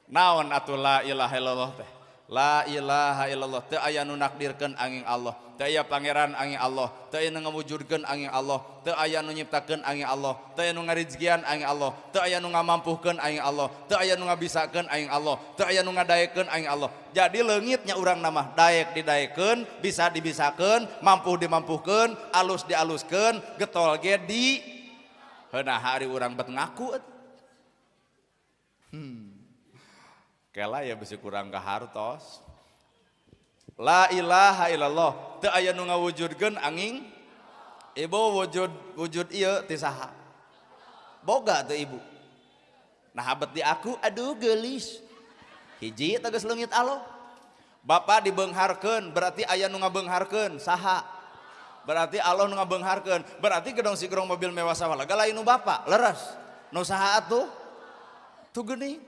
Naon atuh la ilaha illallah teh? La ilaha illallah, teu aya nu nakdirkeun angin Allah, teu aya pangeran angin Allah, teu aya nu ngawujudkeun angin Allah, teu aya nu nyiptakeun angin Allah, teu aya nu ngarizkian angin Allah, teu aya nu ngamampuhkeun angin Allah, teu aya nu ngabisakeun angin Allah, teu aya nu ngadaekeun angin Allah. Jadi leungitnya urang nama daek didaekeun, bisa dibisakeun, mampu dimampuhkeun, alus dialuskeun, getol ge di heunah hari urang bet ngaku atuh. Kela ya bisi kurang ke hartos. La ilaha illallah, teu aya nu ngawujudkeun angin. Ibu wujud wujud ieu ti saha? Boga teu ibu? Nah bet di aku aduh geulis. Hiji tegas leungit Allah. Bapak dibeungharkeun berarti aya nu ngabeungharkeun saha? Berarti Allah nu ngabeungharkeun. Berarti gedong sigrong mobil mewah sawala lain nu bapak, leres. Nu saha atuh? Tuh geuning.